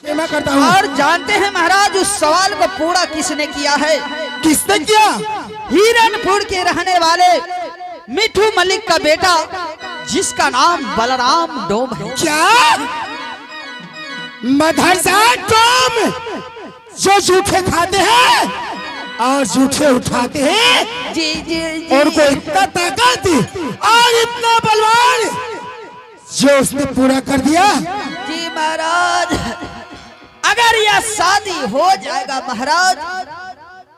क्षमा करता हूँ। और जानते हैं महाराज उस सवाल को पूरा किसने किया है? किसने किया? हिरणपुर के रहने वाले मिठू मलिक का बेटा, जिसका नाम बलराम डोम है। क्या मदरसा डोम जो जूठे खाते हैं और जूठे उठाते हैं। जी जी जी। और को इतना ताकत और इतना बलवान जो उसने पूरा कर दिया। जी महाराज, अगर यह शादी हो जाएगा महाराज,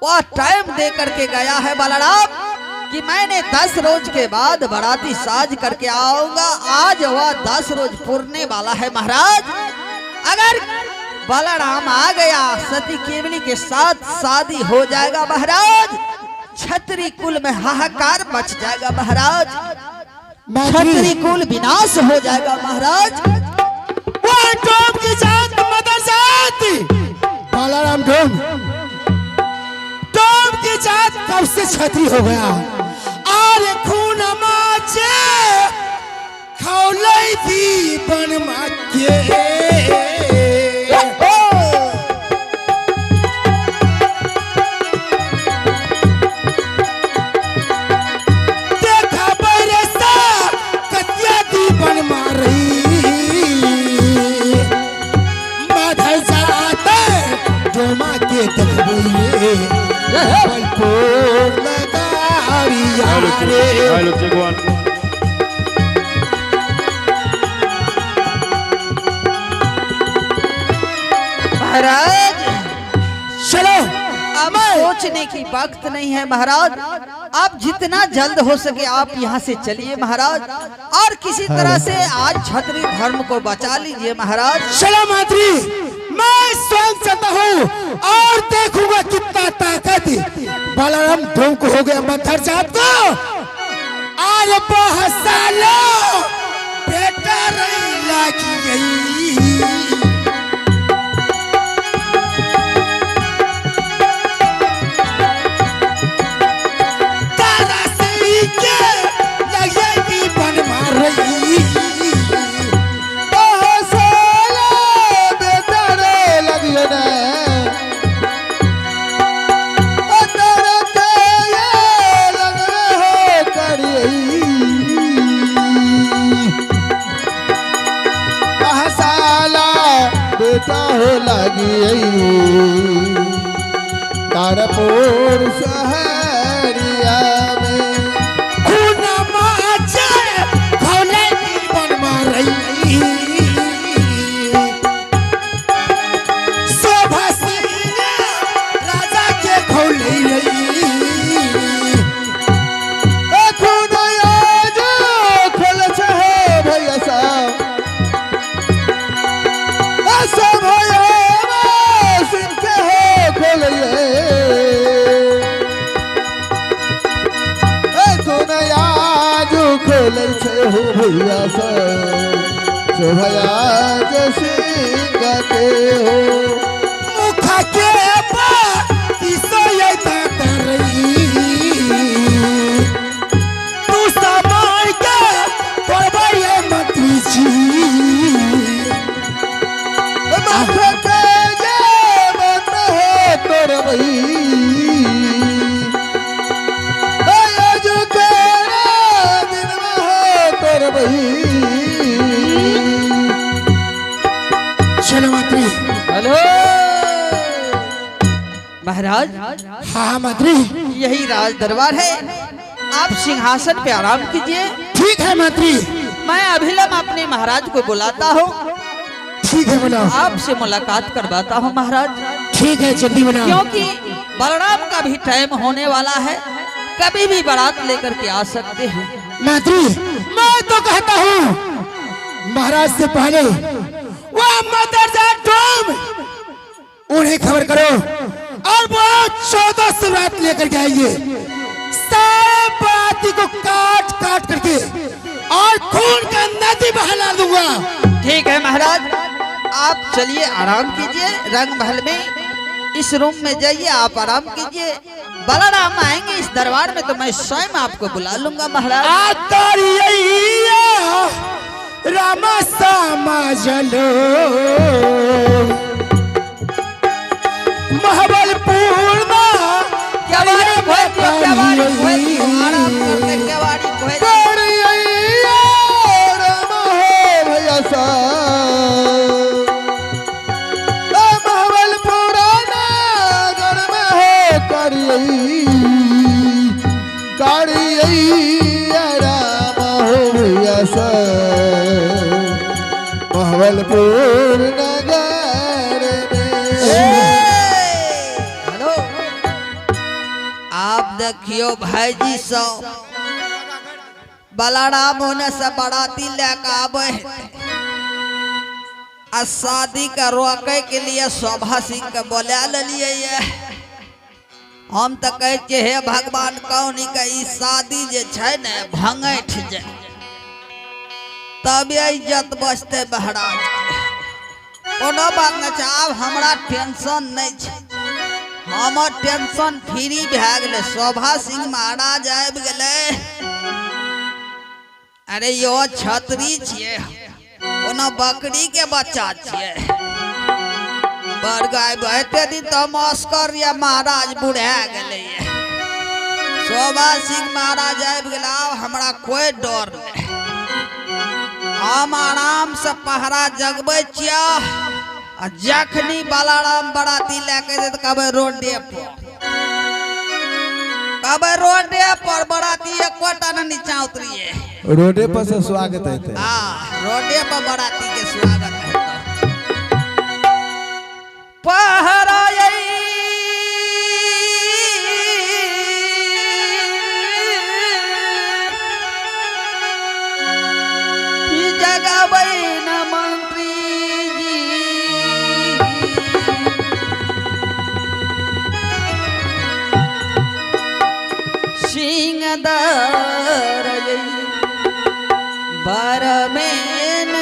वह टाइम दे करके गया है बलराम कि मैंने 10 रोज के बाद बाराती साज करके आऊंगा। आज वह 10 रोज पुरने वाला है महाराज। अगर बलराम आ गया, सती केवली के साथ शादी हो जाएगा महाराज, छत्री कुल में हाहाकार मच जाएगा महाराज, छत्री कुल विनाश हो जाएगा महाराज। वो डोम की जात मदर जात बालाराम डोम, डोम की जात कब से छत्री हो गया? और खून माचे खौलई थी बन के। देखा बरसा कतिया दी बन मारी माधर जाते डोमा के देखबोइए बलपुर लगारिया रे। Hello, check one. महाराज चलो, अब सोचने की वक्त नहीं है महाराज। आप जितना जल्द हो सके आप यहाँ से चलिए महाराज, और किसी तरह से आज छत्री धर्म को बचा लीजिए महाराज। चलो मंत्री, मैं स्वयं चलता हूँ और देखूंगा कितना ताकत बलराम डोम को हो गया मत्थर जात को। आज बहसालो बेटा रही लागी गई। तारा सिंह के लगी बन मार रही। बहसाला बेटा रे लगिए ने। ओ तेरे के ये लगवे हो करियई। बहसाला बेटा हो लगियई तारपुर शहरिया में। खून माचे खौले की बन मारई। शोभा सिंह राजा के खौले रही। खून आज खोल छे भैया साहब, सब भैया सिंह के हो खोलिए। खून आज खोल छे हो भैया साहब, शोभया सिंह के हो। मुखा के रही तू समय के तोड़बे मंत्री जी। मख के जे मत हो तोरबई, आज के दिन में हो तोरबई। चलो मंत्री। हेलो महाराज। हाँ मंत्री, यही राज दरबार है, आप सिंहासन पे आराम कीजिए। ठीक है मंत्री। मैं अभिलम अपने महाराज को बुलाता हूँ, ठीक है बुलाओ। आपसे मुलाकात करवाता हूँ महाराज। ठीक है जल्दी बुलाओ, क्योंकि बलराम का भी टाइम होने वाला है, कभी भी बारात लेकर के आ सकते हैं। मंत्री मैं तो कहता हूँ महाराज से पहले वह मदरसा डोम उन्हें खबर करो और वो 14 शिवरात लेकर के आइए। सारे बाराती को काट काट करके और खून का नदी बहला दूंगा। ठीक है महाराज, आप चलिए आराम कीजिए रंग महल में, इस रूम में जाइए आप आराम कीजिए। बलराम आएंगे इस दरबार में तो मैं स्वयं आपको बुला लूंगा महाराज। रामा सामा जलो। आब देखियो भाईजी सब बलाराम होने से बाराती लेके आबे आ शादी के रोके के लिए शोभा सिंह के बोला लेलिए ये। हम तो कहै छियै हे भगवान कौनी के ई शादी जे छै ने भंगैठ जाय तबे इज्जत बचतै महाराज। कोनो बात नहि छै, आब हमरा टेंशन नहि छै, हमर टेंशन फ्री भए गेलै। शोभा सिंह महाराज आबि गेलै। अरे यो छतरी छियै, कोनो बकरी के बच्चा छियै। बड़ गाय एते दिन तऽ हम असकर या महाराज बुढ़ा गेलै। शोभा सिंह महाराज आबि गेलै, आब हमरा कोइ डर नहि, हम आराम से पहरा जगबै छियै आ जखनी बालाराम बराती लए के जेतै कहबै रोडे पर, कहबै रोडे पर बराती एकोटा ने नीचा उतरिए। रोडे पर से स्वागत हेतै। हाँ, रोडे पर बराती के स्वागत हेतै। पहरा जगबै न मंत्री जी, सिंह दर बरमेन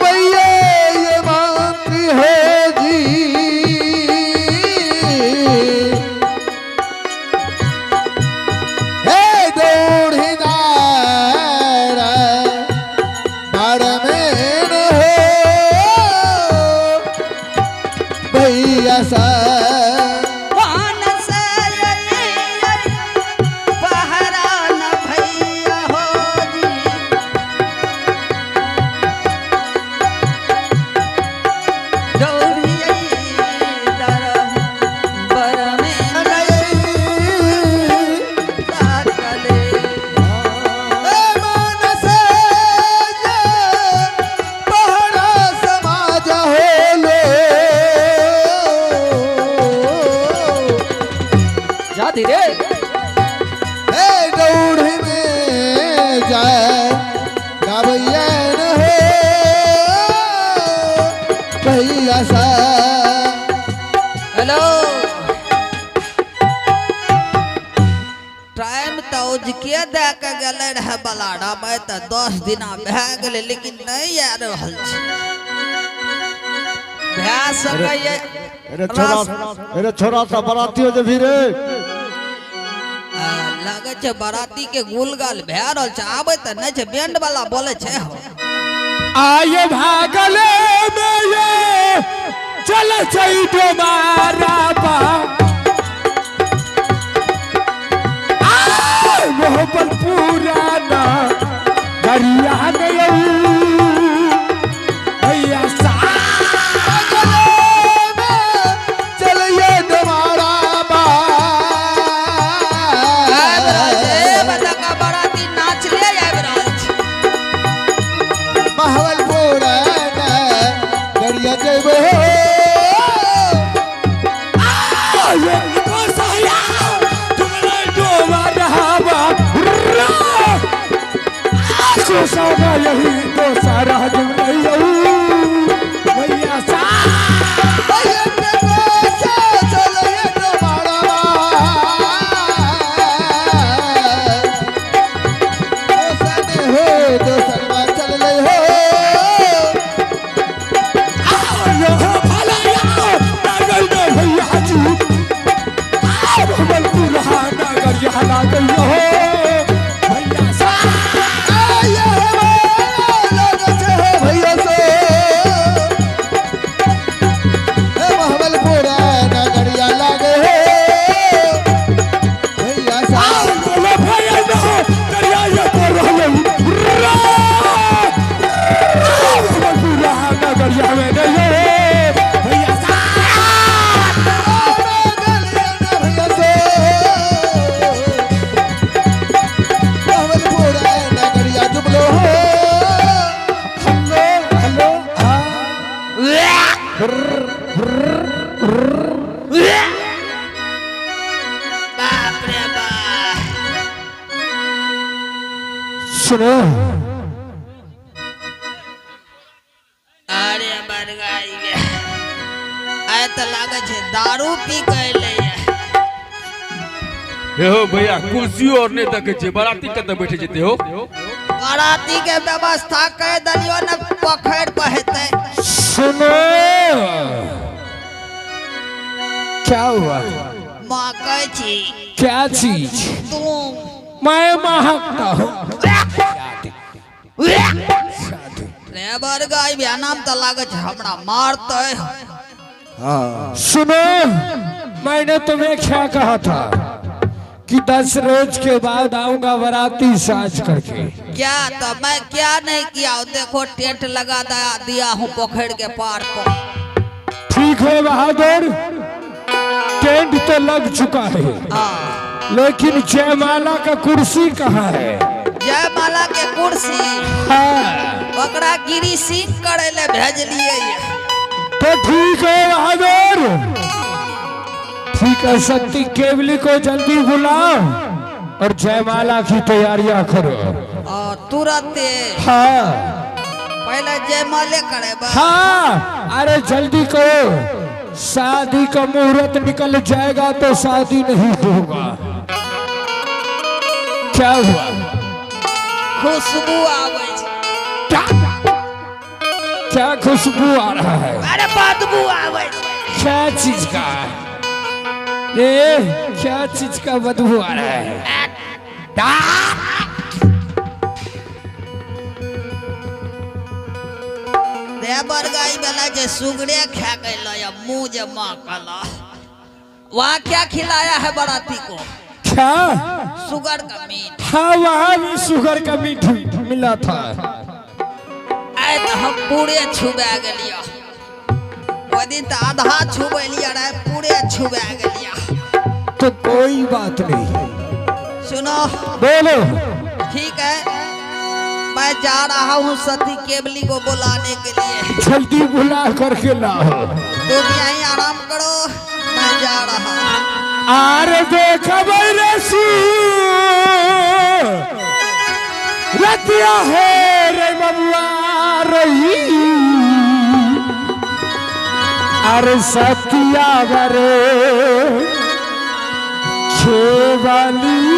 भैया ये मंत्री हो जी, हे दौड़ीदार बरमेन हो भैया सा। वान से पहरा न भैया हो जी, दौड़ियै दर बरमेन ताकले। समाज होलो जा धीरे हे दौड़ में जाए गावैया न हो भैया सा। हेलो टाइम तऽ उजके दए के गेलै रहे बलाराम, आइ तऽ 10 दिना भए गेलै लेकिन नहि आबि रहल छै। भए सकैए अरे छोरा, अरे छोरा सा बरातियो जे भी रे। लगै छै बराती के गुलगाल भए रहल छै, आबै तऽ नहि छै, बैंड वाला बोलै छै हो। आय भागले में ये चल छै डोमारा बा, आय मोहब्बत पुराना दरिया ने भैया सा। चलिए तुम्हारा बा आबि रहल छै, ए बतका बराती नाचले आबि रहल छै। महलपुर दरिया जेबो आय को सहिया तुमरे डोमारा बा, सोसाना यही तो सारा जुमलैया भैया सा। चलिए तुम्हारा बा, दोसर हो दोसर बा चलले हो। भैया सा। आये हो सुनो। अरे बरगाई आय तऽ लागै छै दारू पी के एलैया। हे हो भैया, कुर्सियो और नहीं देखे छे, बाराती कतऽ बैठे जेते हो? बाराती के व्यवस्था कह दलियो न पोखरि पर हेतै। सुनो, क्या हुआ? माँ कहै छी। क्या चीज? तू। मैं महकता हूँ। रे बरगाई नाम तऽ लागै छै हमरा मारतै। सुनो, मैंने तुम्हें क्या कहा था कि 10 रोज के बाद आऊंगा बराती साज करके। क्या तो मैं क्या नहीं किया, देखो टेंट लगा दिया हूँ पोखर के पार पर। ठीक है बहादुर, टेंट तो लग चुका है, लेकिन जयमाला का कुर्सी कहाँ है? जयमाला के कुर्सी? हाँ। ओकरा गिरी सिंह करे ले भेजलिए। तो ठीक है बहादुर, ठीक है, शक्ति केवली को जल्दी बुलाओ और जयमाला की तैयारियां करो। और तुरंत? हाँ। पहले जयमाले करे। हाँ, अरे जल्दी करो, शादी का मुहूर्त निकल जाएगा तो शादी नहीं होगा। क्या हुआ? खुशबू आवे। क्या खुशबू आ रहा है? अरे बदबू आवे। क्या चीज का? ए, क्या चीज का बदबू आ रहा है? रे बरगाई वाला जे सुगड़े खा गइल या मुंह जे महकल। वहाँ क्या खिलाया है बाराती को? क्या? सुगर का मीट। हाँ, वहाँ भी शुगर का मीट मिला था। आए तो हम पूरे छुबा गेलियो। ओहि दिन तो आधा छुबेलिया रहे, पूरे छुबा गेलियो। तो कोई बात नहीं। सुनो। बोलो। ठीक है, मैं जा रहा हूँ सती केवली को बुलाने के लिए। जल्दी बुला करके लाओ। तुम यहीं आराम करो, मैं जा रहा हूँ। आरे देखा रसी रतिया है रे बबुआ रही, अरे सतिया बरे खेवाली।